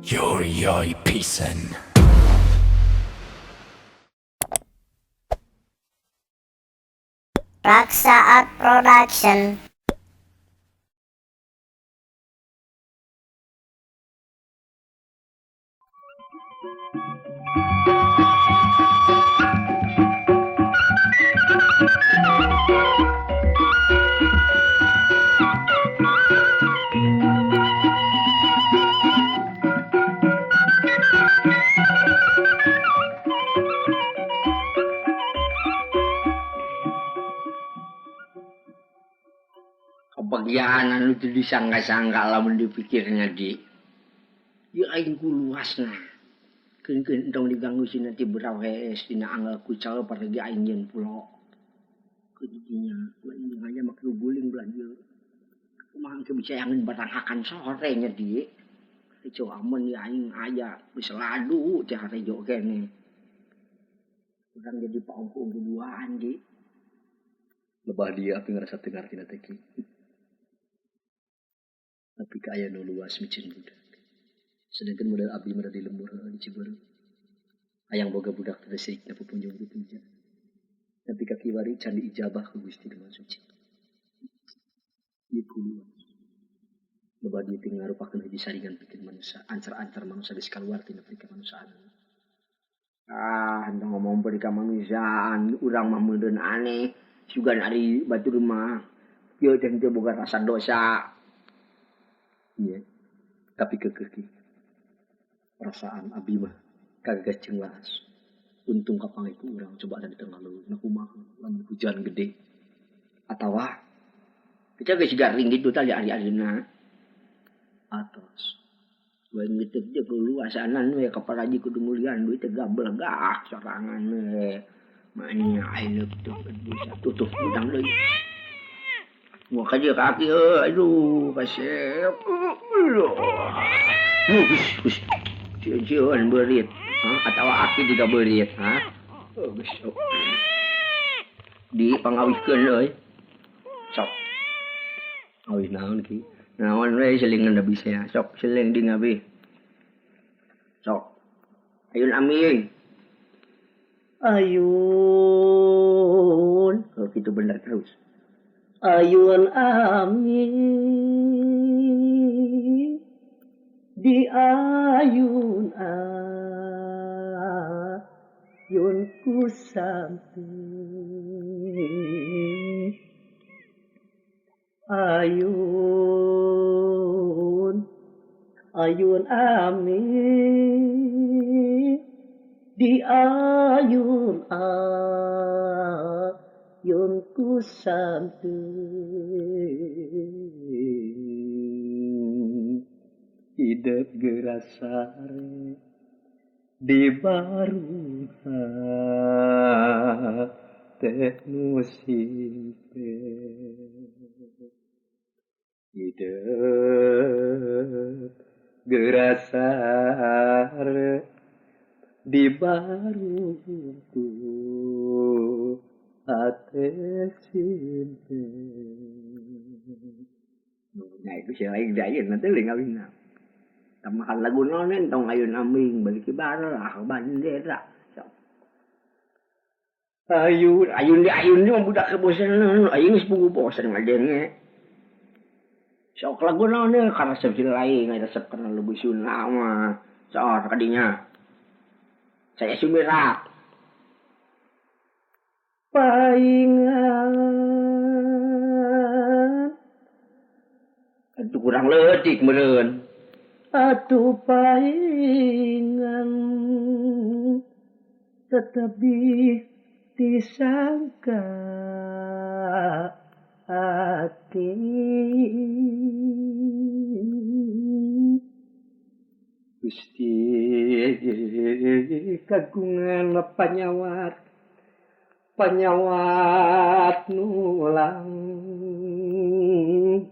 Yori pisan. Raksa Art Production. Kebagian anu teu disangka-sangka lamun dipikirnya di. Ieu aing ku luasna. Keun-keun entong diganggu sina ti berau hees dina anggal kucal paragi aing nyeun pulo. Keun dinya ku aing aya mah kudu guling belah dieu. Kumaha engke bisa yangeun barang hakan sore nya di. Rejo amun ieu aing aya geus ladu teh harejo keneh. Urang jadi paungku duaan di. Lebah dia api ngerasa teu ngartina teh ki. Tapi ka aya nu luas micin budak. Sedangkan modal abdi mah di lembur heeh di Ciberem. Hayang boga budak teh seikna pupunjung pupunja. Tapi ka kiwari can diijabah ku Gusti Nu Maha Suci. Ieu ku luas. Loba dieu teh ngarupakeun hiji saringan pikeun manusa, ancar-ancar manusa geus kaluar tina peri kamanusiaan. Ah, entong ngomong peri kamanusiaan, urang mah meureun aneh. Sugan ari batur mah kieu teh henteu boga rasa dosa. Iya, tapi keukeuh ki. Perasaan abi mah kagagas jeung laas. Untung kapanggih ku urang coba ada di tengah leuweung na kumaha lamun hujan gede. Atawa kita geus garing gitu tah di ari-arina. Atos. Bae ngeuteuk teh keluasanan we kaparaji kudu ngulian duit teh gablegak sorangan we. Manya aing teu bisa tutup gudang deui. Mau kaji kaki heuh, aduh kasep. Geus, sieun-sieun beurit, ha atawa aki juga beurit, ha. Heuh geus sok. Di pangawihkeun euy. Sok. Awih naon ki? Naon we selingan da bisa. Sok seling di ngabi. Sok. Ayun aming. Ayun. Oh, gitu bener terus. Ayun amin. Di ayun ayun ku sampai. Ayun ayun amin. Di ayun ayun ku sampai. Hidup gerasare di baruha teh nu simpe. Hidup gerasare di baruku hate simpe. Nah itu sih lain dayeun nanti leuing ngawinna. Tamakan lagu nonen tong ayun aming balik barah bandera. Sok. Ayun ayun di ayun di mah budak kebosanan aing geus puguh bosan ngadenge. Sok lagu naon karena resep lain resep karena lebih sunah mah. Sok kadinya. Saya sumirak. Paingan. Atuh kurang leutik meureun. Atuh paingan tetapi disangka hati. Gusti kagungan panyawat panyawat nulang.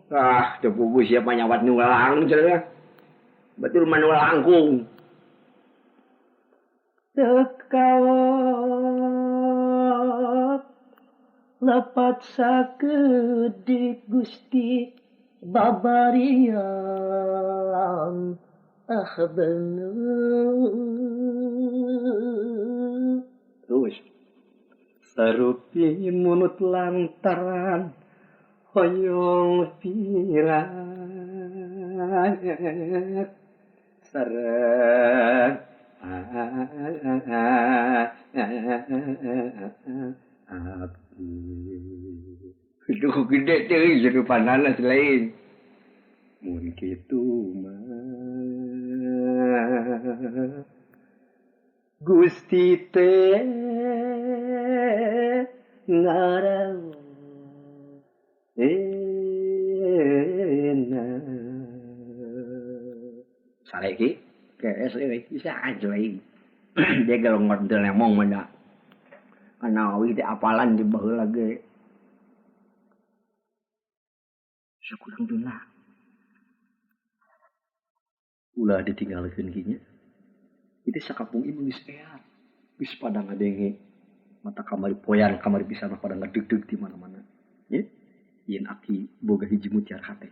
Ah, teu puguh sia panyawat nulang cenah. Betul mah nulangkung. Tekawat lepat sakedik Gusti babarian Ah bener. Terus sarupi munut lantaran hoyong pirak sareng abdi. Itu gede teh jerupanana selain. Mun kitu mah Gusti teh ngarang enak. Sare ki kees euy bisa aja lain. Dia kalau ngontrol ngomong mana. Karena awi teh apalan di baheula ge. Sakurang jumlah. Ulah ditinggalkeun ki nya. Itu sakampung ieu geus ear. Geus pada ngadenge. Mata kamari poyan kamari bisa mah pada ngedeg-deg di mana-mana. Nya. Yen aki boga hiji mutiara hate.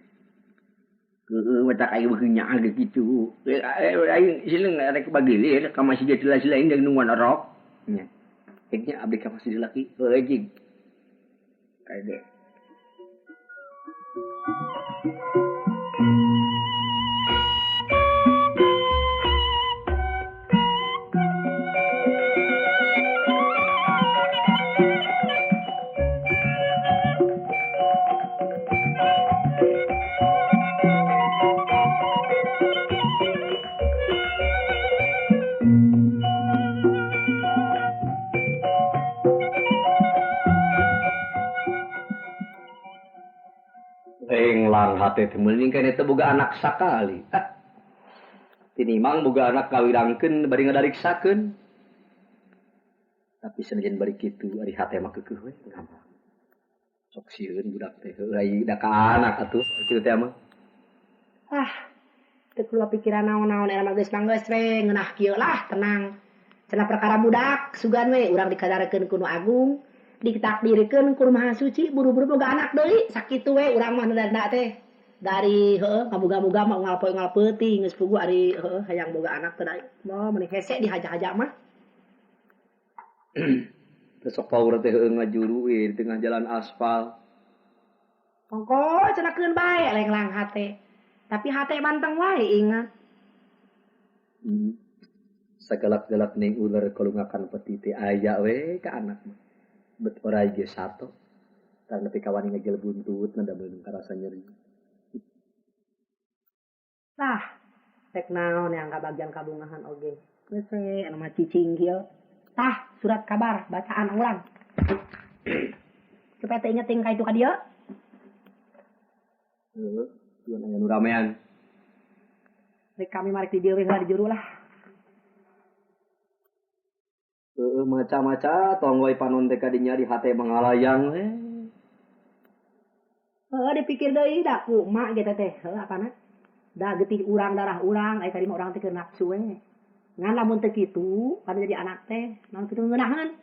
Heeh, mata aing beukeun nyaah ge kitu. Aing sileung rek bagilir ka masjid lain jeung nungguan orok. Nya. Kayaknya abdi ka masjid laki. Heuh jig. Kade. Lenglang hate teh meuning keneh teh boga anak sakali. Ah. Tinimang boga anak kawirangkeun bari ngadariksakeun. Tapi sanajan bari kitu ari hate mah keukeuh we ngambang. Sok sieun budak teh heuh ai da ka anak atuh kitu teh mah. Ah, teu keluar pikiran naon-naon era mah geus manggeus we ngeunah kieu lah tenang. Cenah perkara budak sugan we urang dikadarekeun ku nu agung. Ditakdirkeun ku Maha Suci buru-buru boga anak deui sakitu we urang mah nu teh dari heuh ngamuga-muga mah unggal poe unggal peuting geus puguh ari heuh hayang boga anak teh mah meuni hese dihaja-haja mah. Teh sok paur teh heuh ngajuru we di tengah jalan aspal. Ongko cenah keun bae lenglang hate. Tapi hate manteng wae ingat. Sagalak-galak ning ular kalungakan peti teh aya we ka anak mah. Bet orai ge sato. Tang nepi ka wani ngegel buntut na damel karasa nyeri. Tah, rek naon yang kabagian kabungahan oge. Geus we anu mah cicing kieu. Tah, surat kabar bacaan urang. Supaya teu inget tingkah itu ka dieu. Heuh, ieu aya nu ramean. Rek kami marek di dieu we heula di juru lah. Heueuh maca-maca tonggoy panon teh ka dinya di hate mangalayang we. Heuh dipikir deui da ku emak ge teh heuh apana? Da getih urang darah urang ai tadi mah urang teh keur nafsu we. Ngan lamun teu kitu kada jadi anak teh naon kitu ngeunaheun.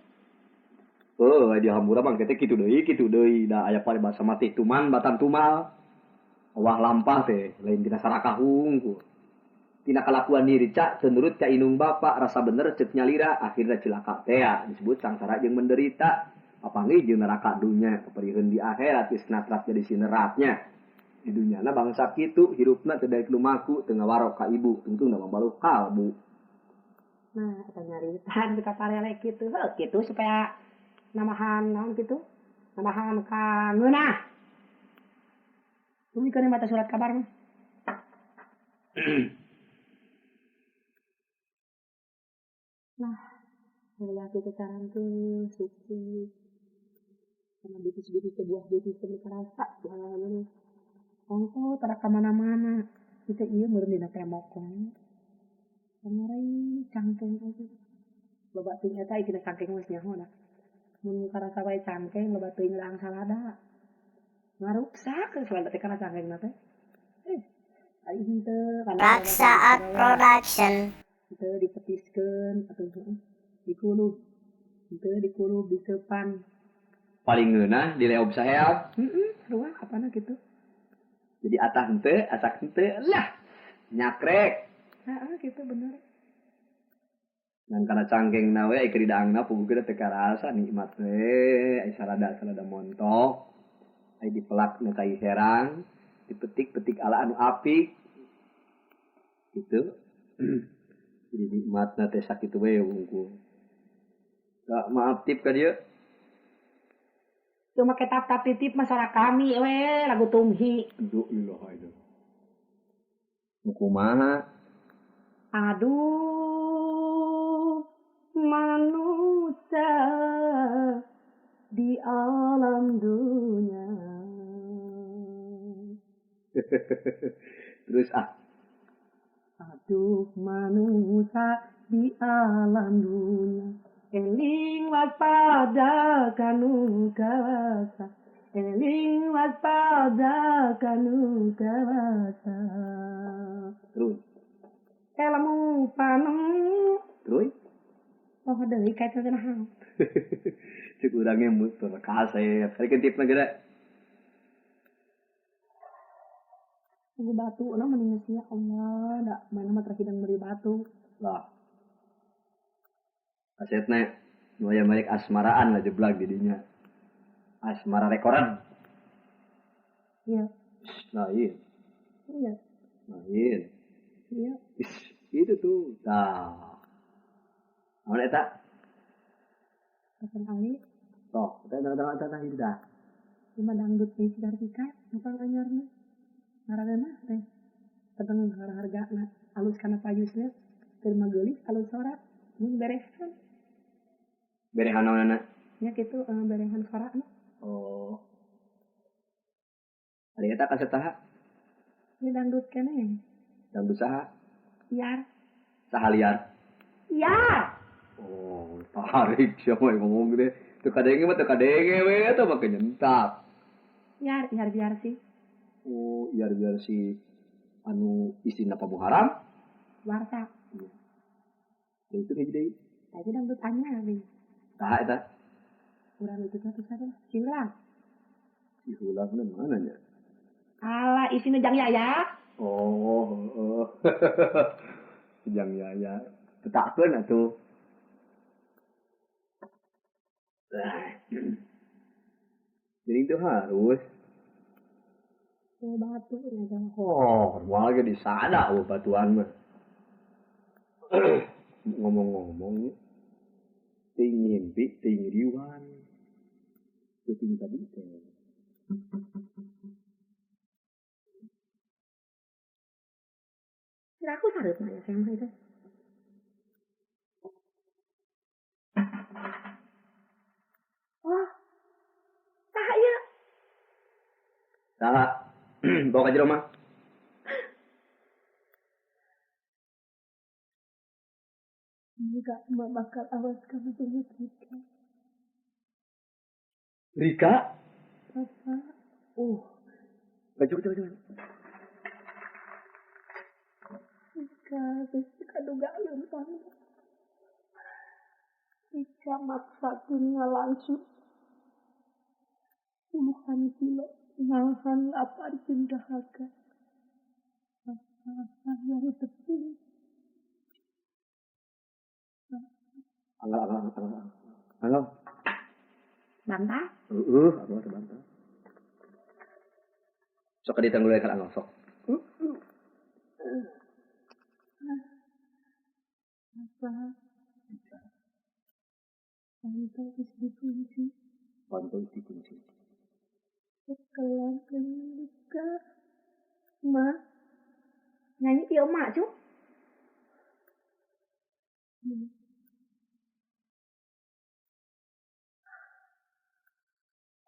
Heuh di hampura mah teh kitu deui da aya paribasa mati tuman batan tumal. Wah lampah teh lain dina sarakah hungkul. Tina kalakuan diri cak cenurut ka inung bapak rasa bener ceuk nyalira akhirna cilaka tea disebut sangsara jeung menderita papanggih jeung neraka dunya paparieun di akhirat geus natrat jadi sineratnya di dunyana bangsa kitu hirupna teu daek lumaku teu ngawarok ka ibu tungtungna mambaluh kalbu. Nah eta nyaritan ka parelek kitu heuh kitu supaya namahan naon kitu namahan ka ngeunah. Tuluy mata surat kabar mah. Nah, lelaki sekarang tuh suci sama bitis-bitis sebuah bitis teu karasa ini. Ongko tara ka mana-mana. Kita ieu meureun dina tembok we. Pangarai cangkeng oge. Loba teuing eta ieu cangkeng geus nyaho da. Mun karasa wae cangkeng loba teuing laang salada. Ngaruksak salada teh kana cangkengna teh. Ari henteu kana Raksa Art Production. Henteu dipetiskeun atuh dikulub. Henteu dikulub disepan. Paling ngeunah dileob saheab. Heeh, sarua apana kitu. Jadi atah henteu, asak henteu lah. Nyakrek. Heeh, kitu bener. Dan kana cangkeng na we ai keur didaangna puguh teh teu karasa nikmat we, ai sarada-sarada montok. Ai dipelak na kai herang, dipetik-petik ala anu apik. Gitu. Jadi nikmatna teh sakitu we wungkul. Gak maaf tip ka dieu. Cuma make tap-tap titip mah sora kami we lagu tunghi. Aduh ilah itu. Nu kumaha? Aduh manusia di alam dunia. Terus ah. Aduh manusia di alam dunia. Eling waspada kanu kawasa. Eling waspada kanu kawasa. Terus. Elmu panemu. Terus. Oh deui ka teh naon. Cek urang ge muter kasep. Sarikeun tipna geura. Tunggu batu na mending sia Allah, da mana mah terhidang beri batu. Lah. Kasetna nu aya merek asmaraan lah jeblag di dinya. Asmara rekoran. Iya. Lain. Iya. Lain. Iya. Is, itu tuh. Tah. Naon eta? Hasan Ali. Tok, eta itu dah. Cuma dangdut di Sidartika, numpang anyarna. Ngaranna teh. Tentang harga-hargana, alus kana payusna, keur mageulis alus sora, mun berehan. Berehan naonana? Nya kitu berehan sorana. Oh. Ari eta kaset saha? Ieu dangdut keneh. Dangdut saha? Liar. Saha liar? Liar. Oh, tarik siapa yang ngomong gede. Teu kadenge mah teu kadenge we eta mah nyentak. Liar, liar biar sih. Oh, liar biar si anu istrina Pak Muharam? Warta. Iya. Ya, itu hiji deui. Tadi dangdut anyar deui. Saha eta? Urang itu teh saha? Si Hulang. Si Hulang mah mana nya? Alah, isina Jang Yaya. Oh, oh. Jang Yaya. Tetakeun atuh. Jadi itu harus. Oh, batu ya, Jang. Oh, moal ge di sana oh batuan mah. Ngomong-ngomong ting ngimpi, ting riwan. Ting tadi teh. Kira aku sareup mah ya saya mah itu. Oh. Saha ieu? Saha? Bawa ka jero mah. Enggak, emak bakal awas kamu jemput Rika. Rika? Papa. Coba, coba, coba. Rika, pasti kaduga lempang. Rika maksa dunia langsung. Puluhan kilo ngahan lapar jeung dahaga. Papa yang tepi. Anggal, anggal, anggal, anggal. Bantah? Anggal terbantah. Sok ditanggul kan anggal sok. Apa? Pantau wis dikunci. Pantau dikunci. Sekelan buka. Ma. Nyanyi ieu mak, cu.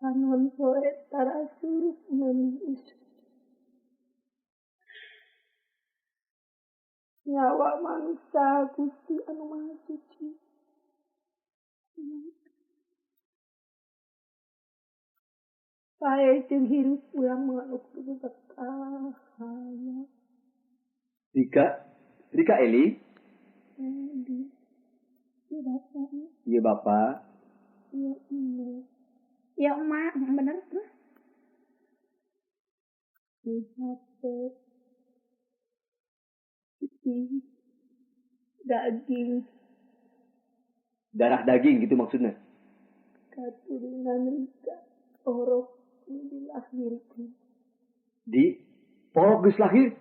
Panon poe tara surup manis. Nyawa manusia Gusti anu Maha Suci. Pae jeung hirup urang mah anu kudu bakahaya. Rika, Rika Eli. Eli. Iya bapak. Iya bapak. Iya emak. Iya emak, bener terus. Di HP. Di Getih daging. Darah daging gitu maksudnya. Katurunan Rika orok dilahirkan. Di porok geus lahir.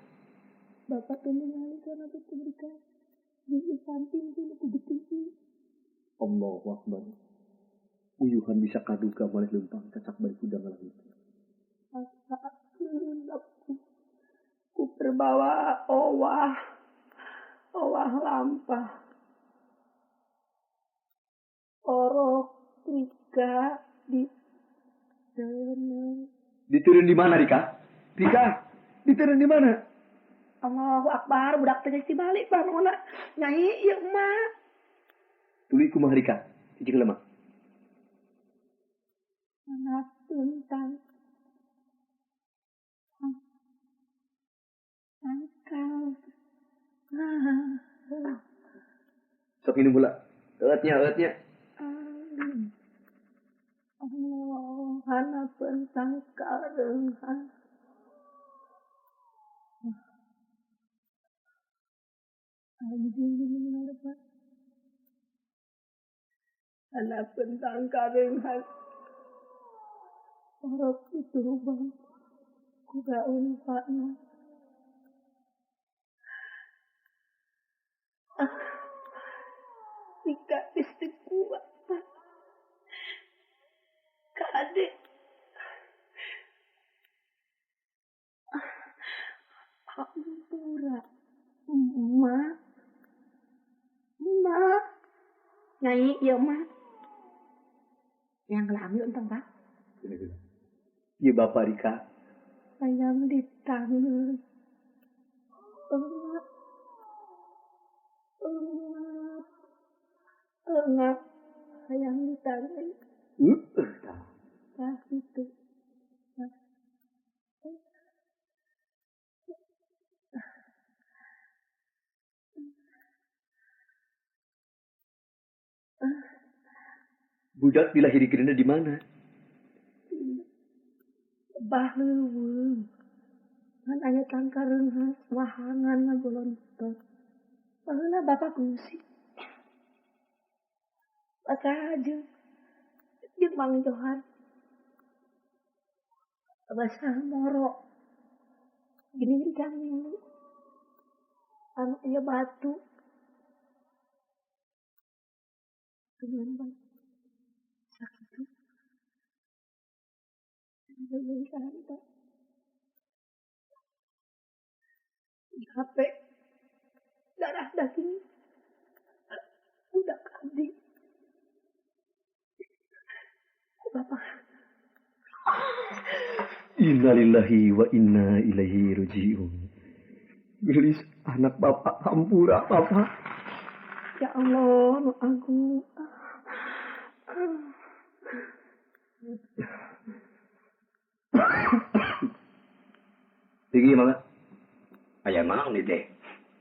Bapak teh ningali kana teh Rika. Di samping teh ku getih. Allahu Akbar. Uyuhan bisa kaduga maneh leumpang cacak bari kuda ngalahirkeun. Asa aku ku perbawa owah owah lampah. Orok Rika di tenang. Diturun di mana Rika? Rika, diturun di mana? Allahu Akbar, budak teh geus dibalik banona. Nyai ieu emak. Tuluy kumaha Rika? Cicing lemah. Anak tentang tangkal. Sok minum heula. Eutnya, eutnya. Allah, hanapeun tangkal reunghan. Anjing ngarepan. Hanapeun tangkal reunghan. Orok itu bang, ku gaun pakna. Jika istri kuat, kade. Ampura, emak, emak, nyai ya emak. Yang ngelambil entang pak. Iya Bapak Rika. Ayam di tangan. Engap. Engap. Engap. Ayam di tangan. Tah itu. Budak dilahirkeunna di mana? Bah leuweung. Ngan aya tangkal reunghas wahangan ngagolontot. Baheula bapak ngungsi. Basah jeung jeung Mang Johan. Basah moro. Gini kan anu ieu batu. Dengan batu. Sakitu. Di HP darah daging budak abdi. Bapak. Innalillahi wa inna ilaihi rajiun. Gelis anak bapak hampura bapak. Ya Allah, nu agung. Tinggi mana? Aya mang nih teh.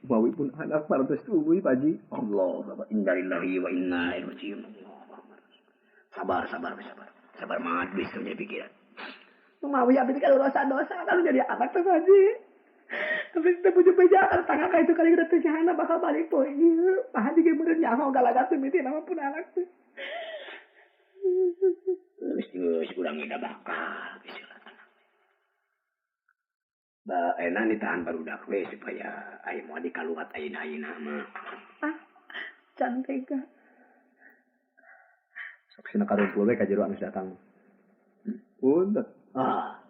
Mawi pun anak parantos tuluy Pak Haji. Allah, Bapak innalillahi wa inna ilaihi rajiun. Sabar, sabar, sabar. Sabar banget bisa punya pikiran. Mawi abdi kalau dosa-dosa kalau jadi anak teh Pak Haji. Tapi teu punya beja tangga ka itu kali udah teu nyahana bakal balik poe ieu. Pak Haji ge meureun nyaho galagat mimiti nama pun anak teh. Geus geus urang ge bakal geus lah. Ba enak ditahan barudak we supaya aya moal dikaluat ayeuna-ayeuna mah. Ah, can tega. Sok sina karumpul we ka jero anu datang. Punten. Ah.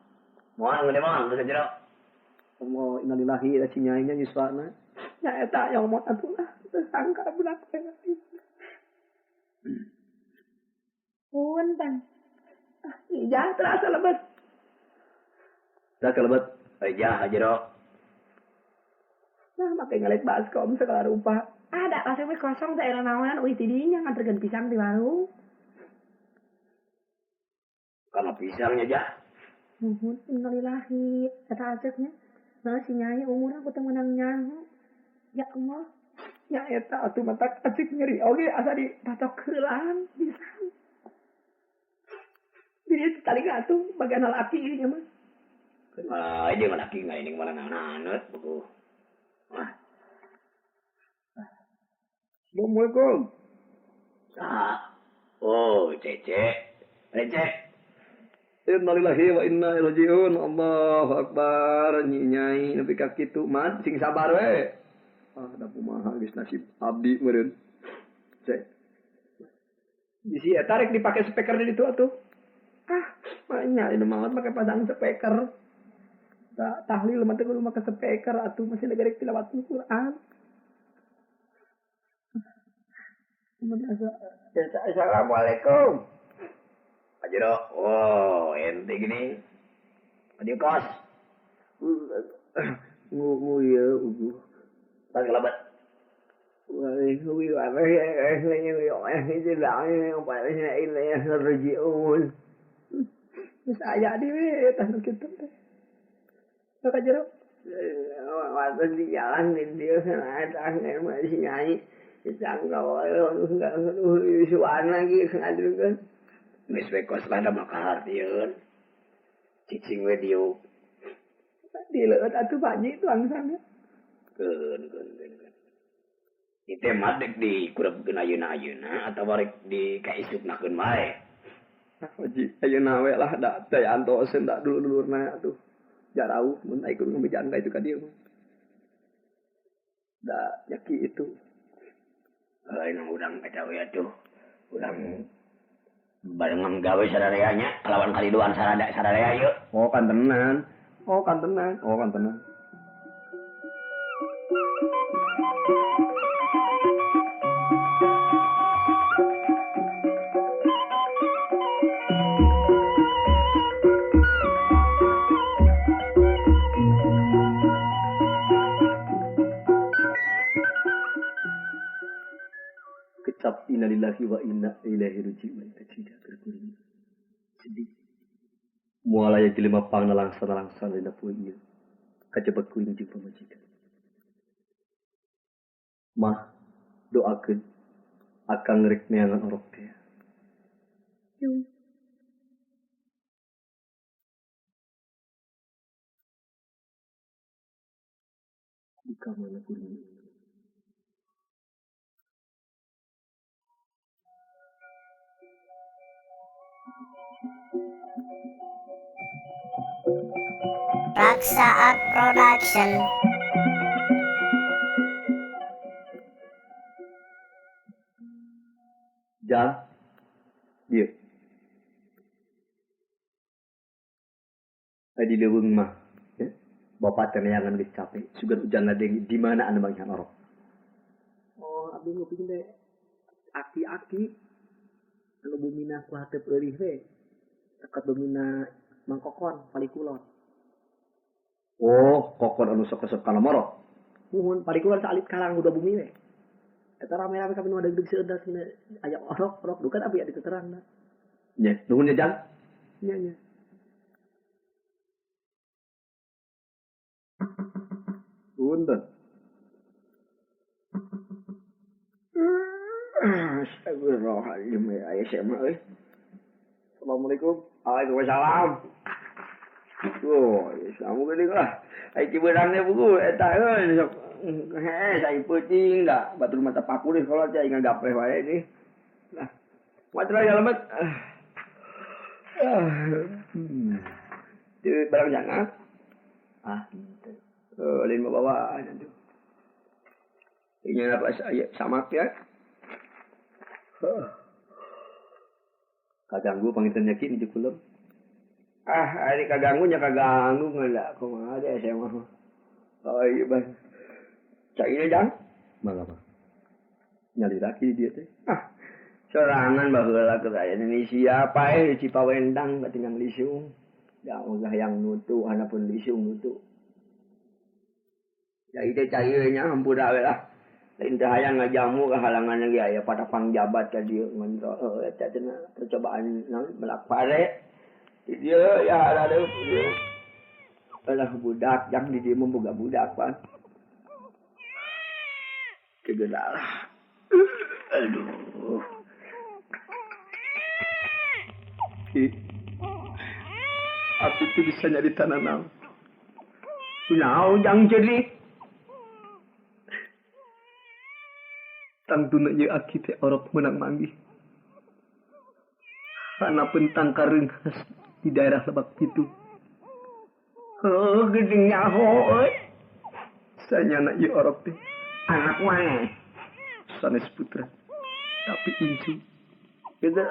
Moal gede mah geus jero. Allah innalillahi da si nyai nya nyuswana. Nya eta yang mau atuh lah, tersangka budak teh. Punten. Ah, ijah terasa lebet. Dah kelebet. Ijah jero. Nah, make ngelet baskom segala rupa. Ada pasang we kosong daerah naonan euy ti dinya nganterkeun pisang di warung. Kana pisangnya jah. Nuhun innalillahi eta aceuknya. Nah si nyai umur aku teh meunang nyaho. Ya Allah. Ya eta atuh matak acik nyeri oge asa dipatok heulaan pisang. Jadi tali atuh bagian laki ieu mah. Ah, dia laki nggak ini malah naon-naon buku. Ah. Assalamualaikum. Ah. Oh, Cece. Cece. Innalillahi wa inna ilaihi raji'un. Allahu akbar. Nyai nepi ka kitu mah sing sabar we. Ah, da kumaha geus nasib abdi meureun. Cek. Bisi eta rek dipake speaker di ditu atuh. Ah, banyak ini mah make pasang speaker. Tahlil mah teh kudu make speaker atuh masih negarek tilawatul Quran. Assalamualaikum. Pak Jero, oh ente gini. Adio kos. Ngu ya ugu. Pas kelabat. Geus aya di we tah nu kitu teh. Pak Jero. Waktu di jalan di dia sana masih nyanyi. Disangka suan lagi ngadukeun. Geus we kos lah da maka hartieun. Cicing we dieu. Dileueut atuh Pak Haji tuang sana. Keun keun keun. Itu mah dek dikurepkeun ayeuna-ayeuna atawa rek di kaisupnakeun bae. Ah Haji, ayeuna we lah da teh antoseun da dulur-dulurna atuh. Jarauh mun aya kudu ngebejaan ka itu ka dieu mah. Da yaki itu. Lain urang eta we atuh. Urang barengan gawe sararea nya kalawan kaliduan sarada sararea ieu. Oh kan tenan. Oh kan tenan. Oh kan tenan. Kecap innalillahi wa inna ilaihi raji'un kacida keur kuring. Sedih. Moal aya jelema pangnalangsa-nalangsa dina poe ieu. Kajebak kuring jeung pamajikan. Mah doakeun akang rek neangan orok teh. Yung. Di kamana kuring ini. Raksa Art Production. Jang, dia. Adi leuweung mah, ya. Bapak teh neangan geus capek, sugan hujan ladeng di mana anu manggihan orok. Oh, abdi nguping teh aki-aki anu bumina ku hateup eulih we. Dekat bumina Mangkokon, Palikulon. Oh, kokon anu sok resep kana morok. Muhun Palikulon saalit karang udah bumi we. Eta rame-rame kami nu ada gede seueur cenah aya orok-orok duka tapi aya diterangna. Nya, nuhun nya Jang. Nya nya. Punten. Astagfirullahaladzim ya aya sia mah euy. Assalamualaikum. Waalaikumsalam. Oh, samu geuning lah. Ai cibeurang teh buku eta euy sok heh sai peuting da batur mata paku deh kalau teh ngagapreh wae nih. Nah, matra ya lemet. Di barang sana. Ah, henteu. Lain bawaan atuh. Ini apa saya samak ya? Kaganggu panginten nya ki di kulem. Ah, ari kaganggu nya kaganggu ngeula kumaha deh saya mah. Oh iya bang. Cai jang. Mangga mah. Nyalira ki di dieu teh. Ah, sorangan baheula keur aya Indonesia paeh di Cipawendang katingang lisung. Da ogah yang nutu hanapun lisung nutu. Cai teh cai nya hampura we lah. Lain teh hayang ngajamu kahalangan lagi aya pada pangjabat ka dieu ngontrol eta cenah percobaan naon melak pare. Di dieu ya ada dieu. Alah budak jang di dieu mah boga budak pan. Kegedalah. Aduh. Ki. Abdi teu bisa nyarita nanaon. Kunaon jang ceuli? Tangtuna ieu aki teh orok meunang manggih. Hanapeun tangkar reunghas di daerah Lebak Pitu. Heuh geuning nyaho euy. Sanyana ieu orok teh anak maneh. Sanes putra. Tapi incu. Gitu.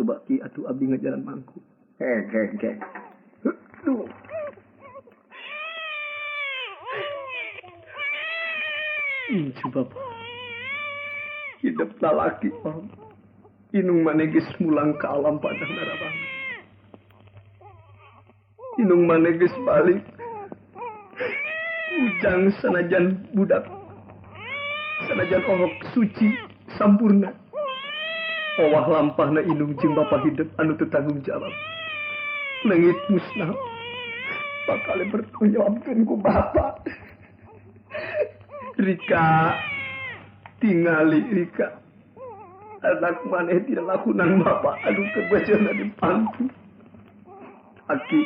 Coba ki atuh abdi ngajaran mangku. Heh. Duh. Incu bapak. Hidup lalaki om. Inung maneh geus mulang ka alam padang narabang. Inung maneh geus balik. Ujang sanajan budak. Sanajan orok suci sampurna. Owah lampahna inung jeung bapa hidup anu teu tanggung jawab. Leungit musnah. Bakal bertanggung jawabkeun ku bapa. Rika tingali Rika. Anak maneh tidak lakunan bapa anu kebeujana di pangku. Aki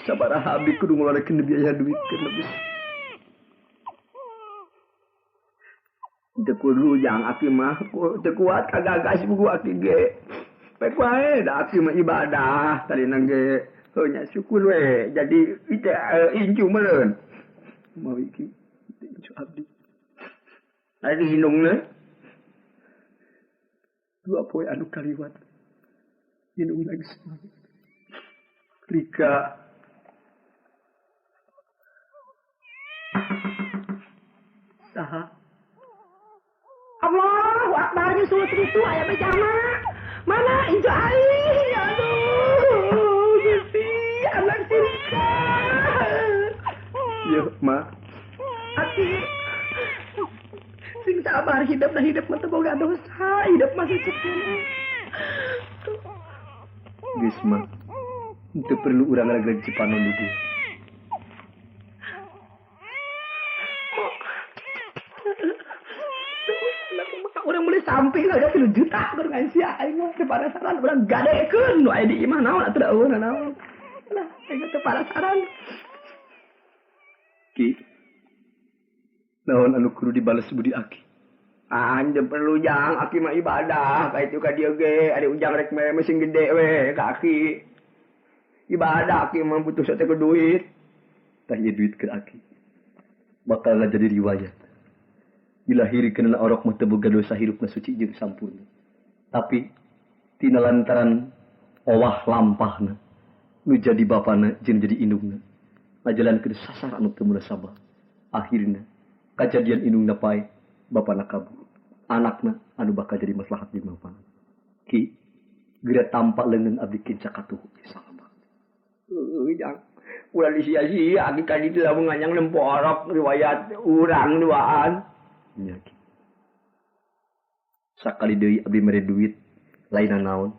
sabaraha abdi kudu ngeluarkeun biaya duit keur lebih. Teu kudu jang aki mah teu kuat kagagas buku aki ge. Pek wae da aki mah ibadah tadina ge. Heuh nya syukur we jadi teh incu meureun. Mawi ki incu abdi. Ari indungna dua poe anu kaliwat. Indung lagi semangat. Rika saha Allahu Akbar nyusul segitu aya bejana. Mana incu aing? Aduh, Gusti, anak si Rika. Yeuh, Ma. Aki. Sing sabar hidup dah hidup mah teu boga dosa, hidup mah suci keneh. Geus, Ma. Teu perlu urang ragrag cipanon di dieu. Urang beli samping aja 3 juta keur ngan sia aing mah teu parasaran urang gadekeun nu aya di imah naon atuh da eueuh naon. Lah aing teu parasaran. Ki. Naon anu kudu dibales budi aki? Ah, teu perlu jang aki mah ibadah ka itu ka dieu ge ari ujang rek mere mesin gede we ka aki. Ibadah aki mah butuh teh ku duit. Tah ieu duit keur aki. Bakal jadi riwayat. Dilahirkeun orok mah teu boga dosa hirupna suci jeung sampurna. Tapi tina lantaran owah lampahna nu jadi bapana jeung jadi indungna ngajalankeun sasar anu teu munasabah. Akhirna kajadian indungna pae, bapana kabur. Anakna anu bakal jadi maslahat di manfaat. Ki geura tampak leungeun abdi kinca katuhu salam. Heuh jang ulah disia-sia aki ka ditu lamun nganyang nempo orok riwayat urang duaan. Nya ki. Sakali deui abdi mere duit lain naon.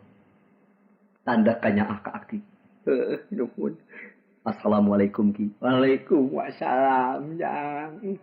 Tanda kanyaah ka aki. Heuh, nuhun. Assalamualaikum ki. Waalaikumsalam jang.